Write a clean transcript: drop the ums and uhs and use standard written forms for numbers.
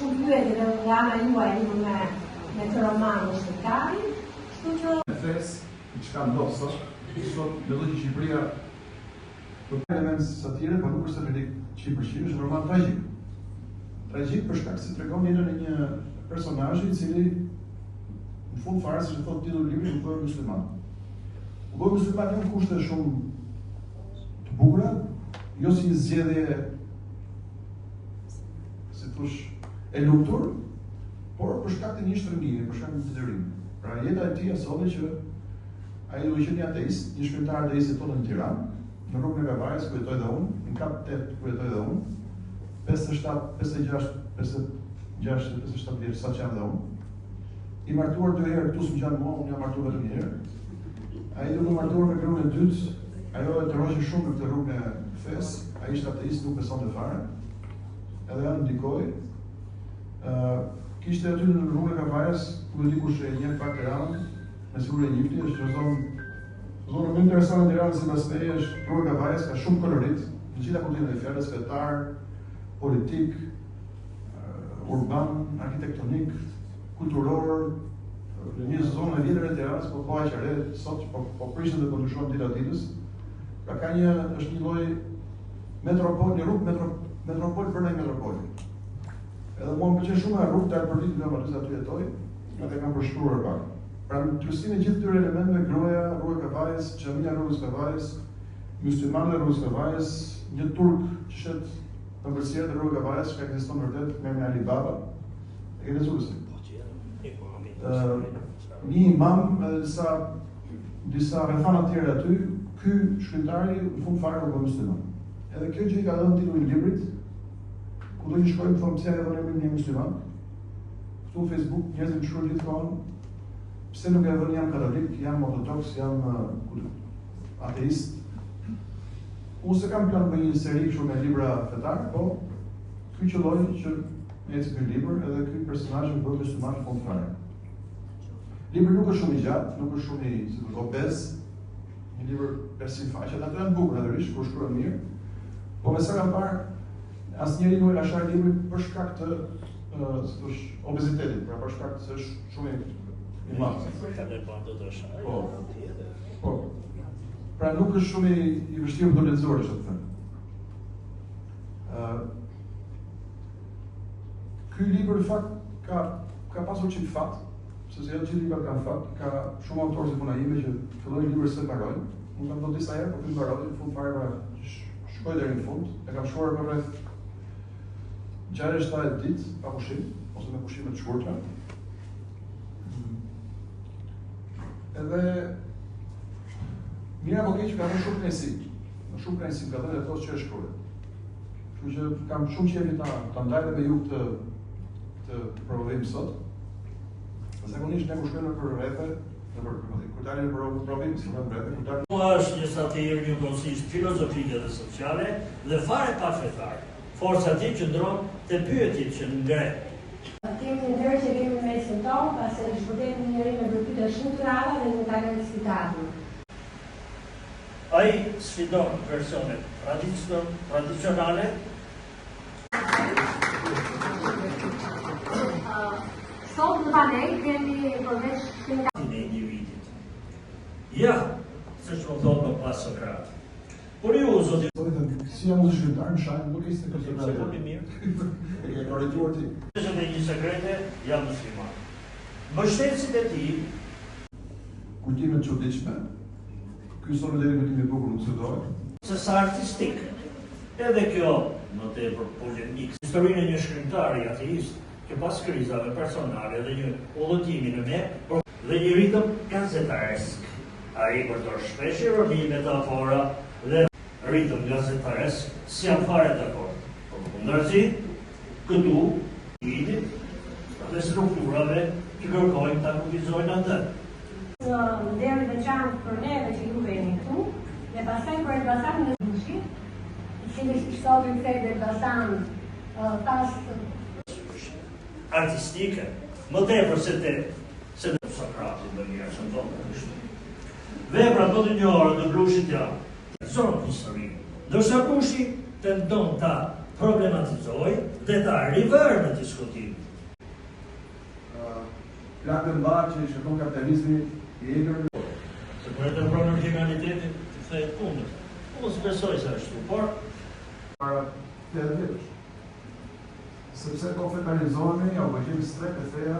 shumë pyetje dhe nga ana juaj lidhur me me këtë roman dhe shkrimtarin, kështu që fesë, diçka ndodh sot, sot mendoj që Shqipëria për element satire, por nuk është satirik 100%, është roman tragjik. Tragjik për shkak se tregon jetën e një personazhi i cili në fund fare siç e thotë titulli i librit u bë musliman. U bë musliman jo në kushte shumë të bukura, jo si një zgjedhje si thosh e lumtur, por për shkak të një shtrëngimi, për shkak të një detyrimi. Pra jeta e tij e solli që ai duke qenë një ateist, një shkrimtar ateist jetonte në Tiranë, në rrugën e Kavajës ku jetoj dhe unë, në kat 8 ku jetoj dhe unë, 57, 56, 56, 57 vjeç sa që jam dhe unë. I martuar dy herë, këtu s'më gjan mua, unë jam martuar vetëm një herë. Ai duke u martuar me gruan e dytë, ajo e tërhoqi shumë në këtë rrugën e fesë, ai ishte ateist, nuk besonte fare. Edhe ajo ndikoi. Ë kishte aty në rrugën e Kavajës, ku e di kush e njeh pak Tiranën, me siguri e njihni, është një zonë zona më interesante e Tiranës sipas meje është rruga e Kavajës, ka shumë kolorit, në të gjitha kuptimet e fjalës, fetar, politik, urban, arkitektonik, kulturor, në një zonë e vjetër e Tiranës, po po aq e re sot, po po prishet dhe po ndryshon dita ditës. Pra ka një është një lloj metropol, një rrugë metro, metropol brenda një metropoli. Edhe mua më pëlqen shumë ajo rrugë, dal për ditë nga aty aty jetoj, edhe kam përshkruar pak. Pra në tërësinë e gjithë këtyre elementëve, gruaja, rruga e Kavajës, xhamia e rrugës Kavajës, muslimanët e rrugës Kavajës, një turk që shet ëmbëlsira te rruga e Kavajës, që ekziston vërtet, me emrin Ali Baba. E ke lexuar si? Po, që imami. Një imam edhe disa disa rrethana të tjera aty, ky shkrimtari në fund fare u bë musliman. Edhe kjo gjë i ka dhënë titullin librit, kudo që shkoj më thonë pse ia ke dhënë emrin një musliman. Këtu në Facebook njerëzit më shkruajnë gjithmonë pse nuk e vënë jam katolik, jam ortodoks, jam ateist. Unë s'e kam plan bëj një seri kështu me libra fetar, po ky qëlloi që eci ky libër edhe ky personazh u bë musliman në fund fare. Libri nuk është shumë i gjatë, nuk është shumë i, si të obez, një libër 500 faqe, ato janë bukur natyrisht, kur shkruan mirë. Po me sa kam parë, asnjëri nuk e ka sharë librin për shkak të, si thosh, obezitetit, pra për shkak se është shumë i i madh. Po. Po. Pra nuk është shumë i, i vështirë për të lexuar, është të them. Ë Ky libër në fakt ka ka pasur çik fat, sepse jo të gjithë librat kanë fat, ka shumë autorë si puna ime që fillojnë libër s'e mbarojnë. Unë kam bërë disa herë, por ky mbaroi, në fund fare pra shkoi deri në fund, e kam shkruar për rreth 60-70 ditë pa pushim ose me pushime të shkurtra. Edhe mirë apo keq ka dhënë shumë kënaqësi. Më shumë kënaqësi ka dhënë ato që e shkruaj. Kështu që kam shumë qejf ta ta ndaj dhe me ju këtë këtë promovim sot. Zakonisht ne kur shkojmë nëpër rrethe, nëpër kur dalim në provim, si në rrethe, kur dalim Mua është një satirë njëkohësisht filozofike dhe sociale dhe fare pak fetare. Forca e tij qëndron te pyetjet që ngre. Kemi nder që kemi në mesin tonë, pasi është vërtet një njeri me virtyte shumë të rralla dhe një talent spikatur. Ai sfidon versionet tradicionale. Sot në panel kemi përveç shkrimtarit. e individit. Ja, siç më thotë më pas Sokrati. Por ju, zoti. Si jam unë shkrimtar, më shajnë, nuk ishte këtë Se foli mirë. E ke korrigjuar ti. Dhe një sekrete, jam musliman. Mbështetësit e tij Kujtime të çuditshme. Ky sot deri kujtim i bukur nuk sugjerohet. Se sa artistik. Edhe kjo më tepër polemik. Historinë e një shkrimtari ateist që pas krizave personale dhe një udhëtimi në Mekë dhe një ritëm gazetaresk. Ai përdor shpesh ironi, metafora dhe ritëm gazetaresk s'jam fare dakord. Përkundrazi, këtu individit dhe strukturave që kërkojnë ta kufizojnë atë. Një nder i veçantë për neve që ju veni këtu, dhe pastaj për Elbasan në Blushi, i cili siç thotë kthehet në Elbasan pas artistike, më tepër se te se në Sokrati ndonjëherë se thotë kështu. Veprat më të njohura të Blushit janë Zonë historinë, ndërsa Blushi tenton ta. Problematizojë dhe ta rivërë në diskutim. Plagët e mëdha që i shkakton kapitalizmi i egër. Se po e tepron origjinalitetin, të kthehet kundër. Unë s'besoj se ashtu, por. Para 80 vjetësh. Sepse po fetarizohemi apo gjejmë strehë te feja.